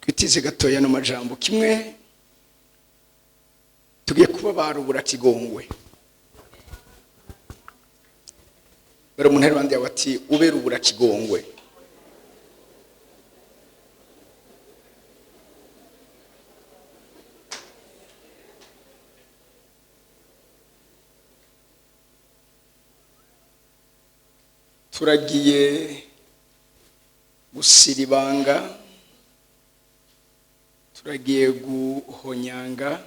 Twitize gatoya no majambo kimwe. Tugiye kuba barubura kigongwe. Bari umuntu ari yawe ati ubera ubura kigongwe. Turagiye gusiribanga, turagiye guhonyanga.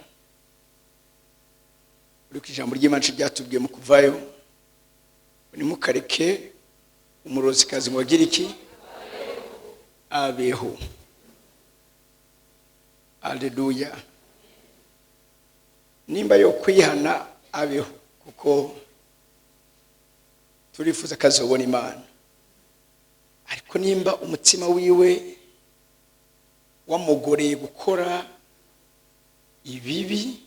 Uriko ijambo ry'Imana ryatubwiye mu kuvayo, nimukareke umurozikazi ngo agire iki? Abeho. Haleluya. Nimba yo kwihana abeho, kuko turifuza kazobona Imana. Ariko nimba umutima wiwe wamugoreye gukora ibibi,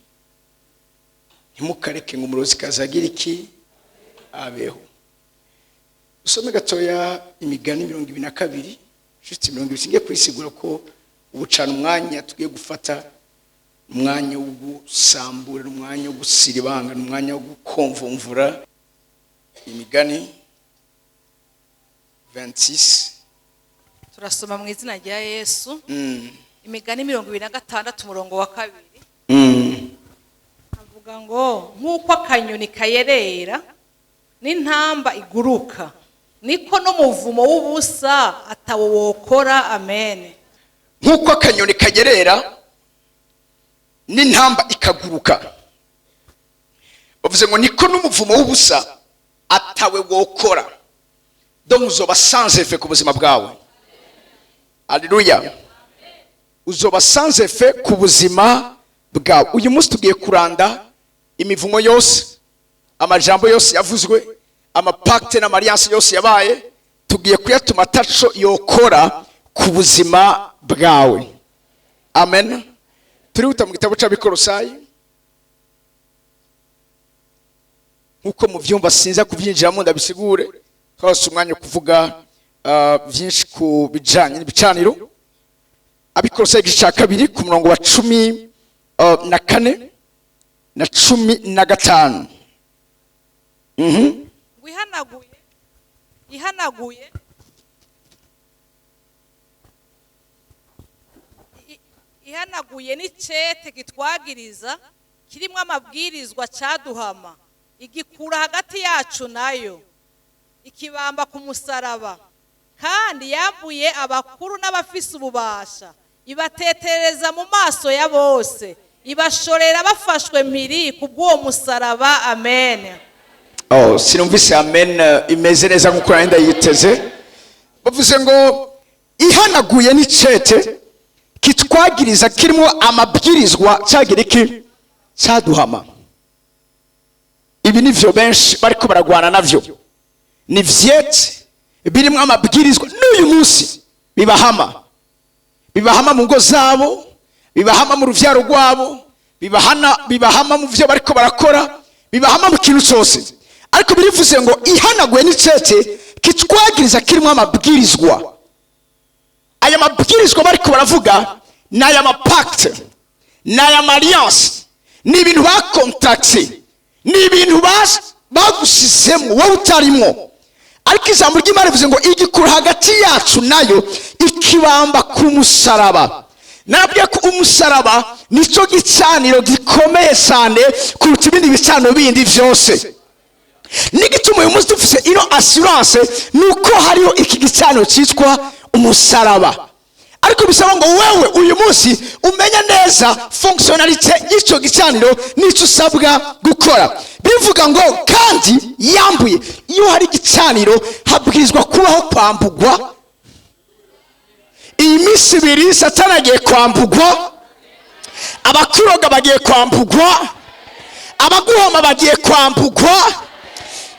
ntimukareke ngo umurozikazi agire iki? Abeho. Usome gatoya Imigani 22, juste 20. Singiye kwisigura ko ubucana umwanya tugiye gufata, umwanya wo gusambura, umwanya wo gusiribanga, umwanya wo gukomvomvura. Imigani 26. Turasoma mu izina rya Yesu. Imigani 26 umurongo wa 2. Avuga ngo nk'uko akanyoni kayerera n'intamba iguruka, niko n'umuvumo w'ubusa atawo wokora. Amen. Nk'uko akanyoni kayerera n'intamba ikaguruka, bavuze ngo niko n'umuvumo w'ubusa atawe wokora. Donc uzoba sans effet ku buzima bwawe. Haleluya. Uzoba sans effet ku buzima bwawe. Uyu munsi tugiye kuranda imivumo yose, amajambo yose yavuzwe, amapacte n'amalliance yose yabaye, tugiye kuyatuma ataco yokora ku buzima bwawe. Amen. Turihuta mu gitabo c'Abikorosayi. Nkuko mu vyumba sinza kuvyinjiramo ndabisigure, twase umwanya kuvuga vyinshi ku bijanye n'ibicaniro. Abikorosayi igice ca 2 ku murongo wa 14 na 15. Ihanaguye n'icete gitwagiriza kirimo amabwirizwa cyaduhama, igikura hagati yacu nayo ikibamba ku musaraba, kandi yambuye abakuru n'abafise ububasha, ibatetereza mu maso ya bose, ibashorera bafashwe mpiri kubw'uwo musaraba. Amen. Oh, sinumvise amen imeze neza nkuko nari ndayiteze. Bavuze ngo ihanaguye n'icete kitwagiriza kirimo amabwirizwa cyagira iki? Cyaduhama. Ibi nivyo benshi bariko baragwana navyo, ni vyete birimo amabwirizwa n'uyu munsi bibahama, bibahama mu ngo zabo, bibahama mu ruvyaro rwabo, bibahama mu vyo bariko barakora, bibahama mu kintu cyose. Ariko birivuze ngo ihanaguye n'icete kitwagiriza kirimo amabwirizwa. Aya mabwirizwa bariko baravuga ni aya mapacte, ni aya alliance, ni ibintu bakontakse, ni ibintu bagusizemo wowe utarimo. Ariko ijambo ry'Imana rivuze ngo igikura hagati yacu nayo ikibamba ku musaraba. Nabwiye ko umusaraba nicyo gicaniro gikomeye cyane kuruta ibindi bicaniro bindi vyose. N'igituma uyu munsi dufise ino assurance nuko hariho iki gicaniro cyitwa umusaraba. Ariko bisaba ngo wewe uyu munsi umenye neza fonctionnalité y'icyo gicaniro n'icyo usabwa gukora. Bivuga ngo kandi yambuye, iyo hari igicaniro habwirizwa kubaho kwambugwa. Iyi minsi ibiri Satani agiye kwambugwa, abakuroga bagiye kwambugwa, abaguhoma bagiye kwambugwa.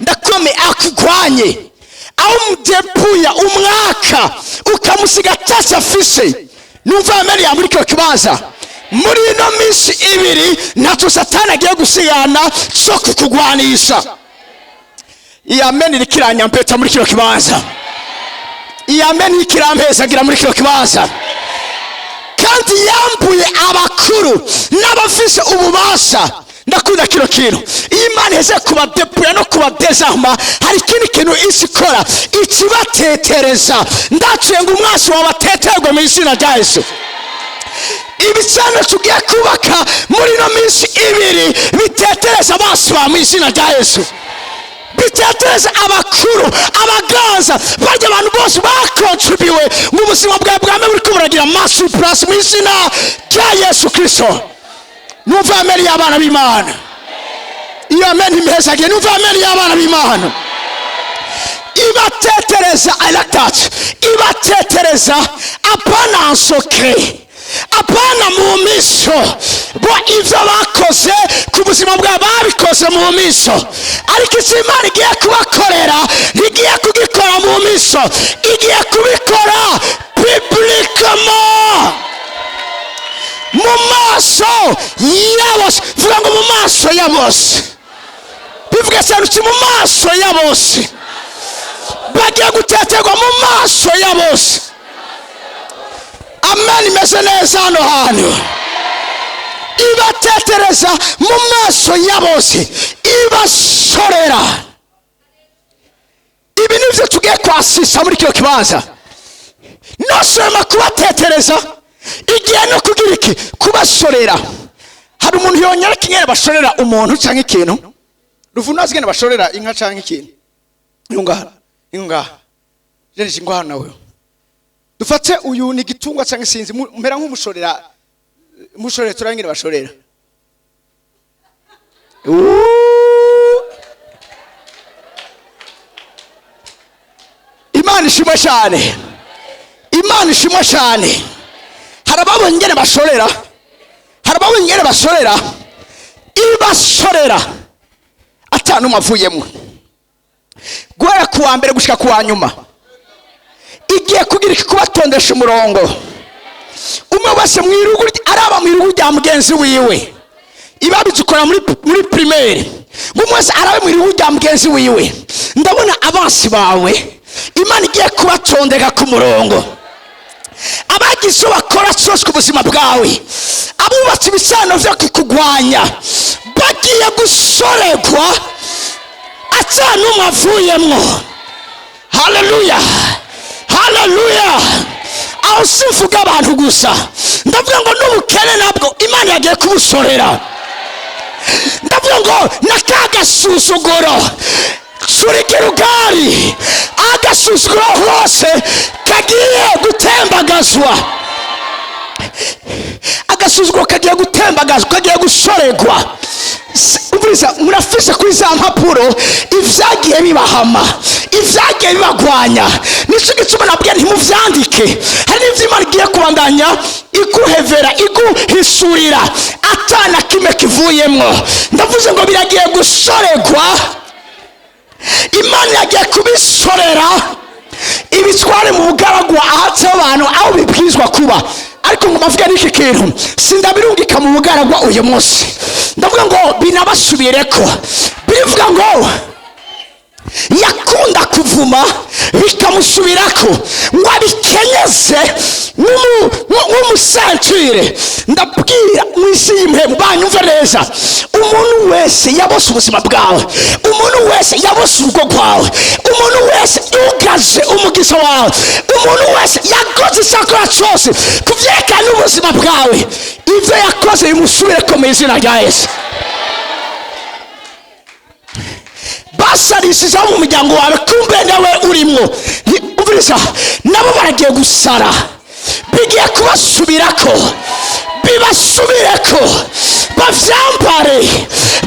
Ndakome akugwanye aho umudepuya umwaka ukamusiga atacyo afise. Numva amen ya muri kino kibanza. Muri ino minsi 2 ntacyo Satani agiye gusigana cyo kukugwanisha. Iyi amen iriko iranyampeta muri kino kibanza. Iyi amen iriko irampezagira muri kino kibanza. Kandi yambuye abakuru n'abafise ububasha. Ndakunda kino kintu. Iyo Imana iheze kubadepuya no kubadezahuma, hari ikindi kintu isi ikora, ikibatetereza. Ndaciye ngo umwansi wabateterwe mu izina rya Yesu. Ibicano tugiye kubaka muri ino minsi 2 bitetereza abansi ba mu izina rya Yesu, bitetereza abakuru, abaganza, barya abantu bose bakontribuwe mu buzima bwawe bwame buriko buragira masu plus mu izina rya Yesu Kristo. Numva amen y'abana b'Imana. Iyo amen impezagiye. Numva amen y'abana b'Imana. Ibatetereza, I like that. Ibatetereza apana en secret, apana mu miso. Bo ivyo bakoze ku buzima bwabo babikoze mu miso, ariko icyo Imana igiye kubakorera ntigiye kugikora mu miso, igiye kubikora publiquement mu maso ya bose. Vuga ngo mu maso ya bose. Bivuge cyane uti mu maso ya bose. Bagiye guteterwa mu maso ya bose. Amen imeze neza hano hantu. Ibatetereza mu maso ya bose, ibasorera. Ibi nivyo tugiye kwasisa muri kino kibanza. Nosema kubatetereza igihe no kugira iki, kubasorera. Hari umuntu yonyereka ingene bashorera umuntu canke ikintu. Ruvuna azi ingene bashorera inka canke ikintu. Yungaha, yungaha. Jeje ingwana nawe. Dufate uyu ni igitungwa canke sinzi, mpera nk'umushorera, mushorera turangire bashorera. Imana ishimwe cyane. Imana ishimwe cyane. Hari ababonye ingene bashorera. Hari ababonye ingene bashorera. Ibasorera atanu mavuyemo. Guhera ku wa mbere gushika ku wa nyuma. Igiye kugira iki, kubatondesha umurongo. Umwe wese mu irugu araba mu irugu rya mugenzi wiwe. Ibabizikora muri primaire. Umwe wese arabe mu irugu rya mugenzi wiwe. Ndabona abansi bawe Imana igiye kubatondeka ku murongo. Abagize bakora cyose ku buzima bwawe, abubatse ibisano vyo kukugwanya, bagiye gusoregwa ata n'umwe avuyemwo. Haleluya, haleluya. Aho simvuga abantu gusa, ndavuga ngo n'ubukene nabwo Imana yagiye kubusorera. Ndavuga ngo na ka gasuzuguro surigirugari, agasuzuguro hose kagiye gutembagazwa. Agasuzuguro kagiye gutembagazwa, kagiye gusoregwa. Umviriza, murafise kuri za mpapuro ivyagiye bibahama, ivyagiye bibagwanya. Nico gituma nabwiye ntimuvyandike. Hari n'ivyo Imana igiye kubandanya iguhevera, iguhisurira atana kimwe kivuyemwo. Ndavuze ngo biragiye gusoregwa. Imana yagiye kubisorera, ibitware mu bugaragwa ahatse abantu aho bibwirizwa kuba. Ariko ngo mbavuge n'iki kintu, sindabirungika mu bugaragwa uyu munsi. Ndavuga ngo binabasubireko. Birivuga ngo yakunda kuvuma bikamusubirako, ngo abikenyeze nk'umusantire. Ndabwira mu isi y'impemu banyumve neza, umuntu wese yabose ubuzima bwawe, umuntu wese yabose urugo rwawe, umuntu wese yugaje umugisha wawe, umuntu wese yakoze icyakora cyose kuvyerekana ubuzima bwawe, ivyo yakoze bimusubireko mu izina rya Yesu. Basarishije mu muryango wawe, kumbe nawe urimwo. Umviriza, nabo baragiye gusara, bigiye kubasubirako, bibasubireko, bavyambare,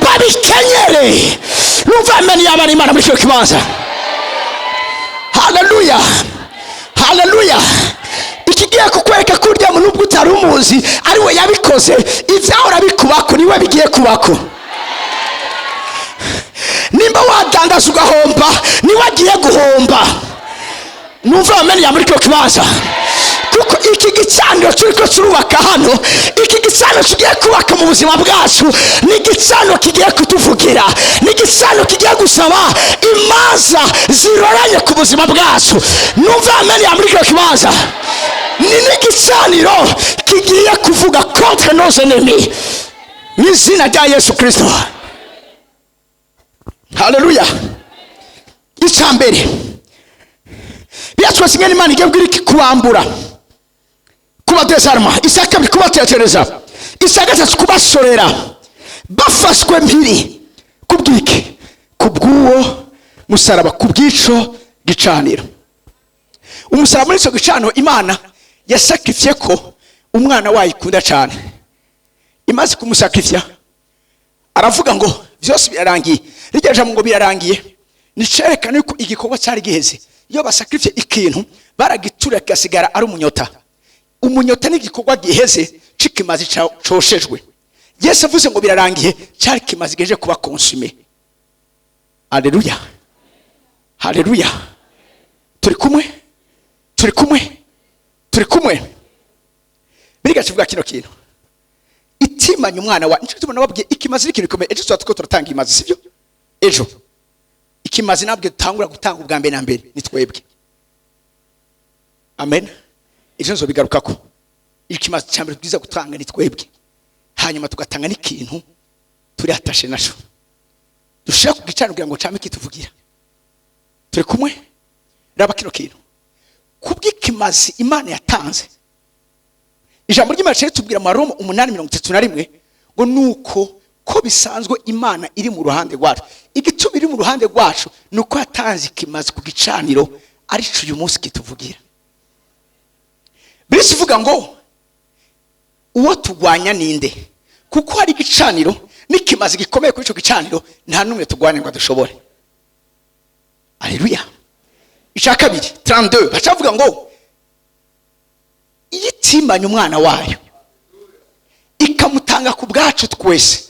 babikenyere. Numva amen y'abana Imana muri kino kibanza. Haleluya, haleluya. Ikigiye kukwereka ko urya muntu nubwo utari umuzi ari we yabikoze, ivyahora bikubako niwe bigiye kubako. Nimba wadandaza ugahomba, niwe agiye guhomba. Numva amen ya muri kino kibanza. Kuko Iki gicaniro turiko turubaka hano, iki gicaniro tugiye kubaka mu buzima bwacu, ni igicaniro kigiye kutuvugira, ni igicaniro kigiye gusaba imanza ziroranye ku buzima bwacu. Numva amen ya muri kino kibanza. Ni n'igicaniro kigiye kuvuga contre nos ennemis mu izina rya Yesu Kirisito. Haleluya! Icya mbere biratwese ingene Imana igiye kubwira iki: kubambura, kubadésarma. Icya kabiri, kubatekereza. Icya gatatu, kubasorera bafashwe mpiri. Kubw'iki? Kubw'uwo musaraba, kubw'ico gicaniro. Umusaraba, muri icyo gicaniro Imana yasacrifié ko umwana wayo ikunda cyane. Imaze kumusacrifia, aravuga ngo byose birarangiye. Rirya jambo ngo birarangiye nicerekana yuko igikorwa cyari giheze. Iyo basacrifié ikintu, baragitura kigasigara ari umunyota. Umunyota ni igikorwa giheze c'ikimazi coshejwe. Yesu avuze ngo birarangiye, cyari kimazi giheje kuba consumé. Aleluya, haleluya! Turi kumwe, turi kumwe, turi kumwe. Biriga kivuga kino kintu itimanye umwana wa nicyo tubona babwiye ikimazi ni ikintu gikomeye. Ejo tuba turiko turatanga imazi, sibyo? Ejo ikimazi nabwo dutangura gutanga ubwa mbere na mbere ni twebwe. Amen. Ejo nzobigarukako. Ikimazi cya mbere twiza gutanga ni twebwe, hanyuma tugatanga n'ikintu turi attaché naco, dushira ku gicaniro kugira ngo came kituvugira. Turi kumwe? Raba kino kintu: kubw'ikimazi Imana yatanze, ijambo ry'Imana riri tubwira mu Roma 8:31 ngo nuko ko bisanzwe Imana iri mu ruhande rwacu. Igituma iri mu ruhande rwacu ni uko yatanze ikimazi ku gicaniro, arico uyu munsi kituvugira. Birisi ivuga ngo uwo turwanya ninde? Kuko hari igicaniro n'ikimazi gikomeye kuri icyo gicaniro, nta n'umwe turwanya ngo dushobore. Aleluya! Icya kabiri, 32, bacavuga ngo iyo itimanye umwana wayo ikamutanga ku bwacu twese,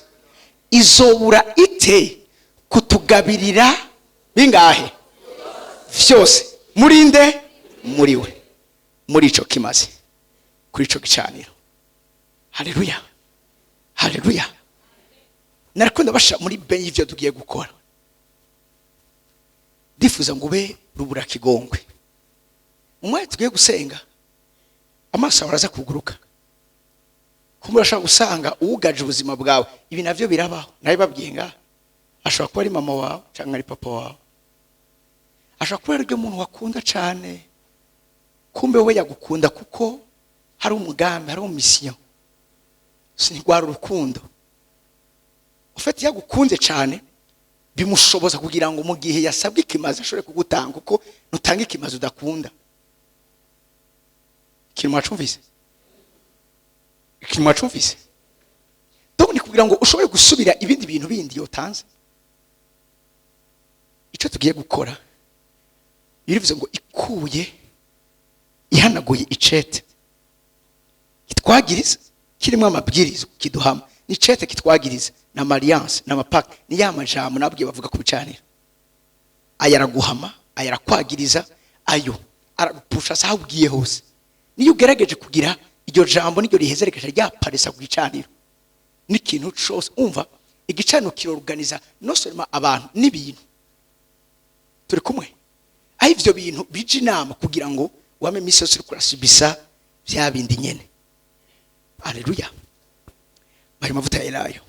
izobura ite kutugabirira bingahe? Vyose. Murinde muri we, muri ico kimazi, kuri ico gicaniro. Haleluya, haleluya! Narakunda basha muri be y'ivyo tugiye gukora. Ndifuza ngo ube rubura kigongwe. Umwanya tugiye gusenga, amaso yawe araza kuguruka, kumbe urashobora gusanga uwugaje ubuzima bwawe. Ibi navyo birabaho, nawe babwiye ngaha. Ashobora kuba ari mama wawe cyangwa ari papa wawe, ashobora kuba ari muntu wakunda cyane. Kumbe we yagukunda kuko hari umugambi, hari mission, sinigwara urukundo ufite. Yagukunze cyane, bimushoboza kugira ngo mu gihe yasabwe ikimazi ashobore kugutanga, kuko nutanga ikimazi udakunda. Ikintu mwacumvise? Ikintu mwacumvise? Donc ni kugira ngo ushobore gusubira ibindi bintu bindi yotanze. Icyo tugiye gukora, birivuze ngo ikuye, ihanaguye icete kitwagiriza kirimo amabwiriza kiduhama. Ni icete kitwagiriza na alliance n'amapacte, ni ya majambo nabwiye bavuga ku bicaniro. Aya araguhama, aya arakwagiriza, ayo aragupusha aho ugiye hose. Niyo ugerageje kugira iryo jambo niryo riheze rigaca ryaparisa ku gicaniro n'ikintu cose. Umva, igicaniro kirorganiza non seulement abantu n'ibintu. Turi kumwe? Aho ivyo bintu bija inama kugira ngo wame iminsi yose uriko urasubisa bya bindi nyene. Aleluya! Ayo mavuta ya elayo.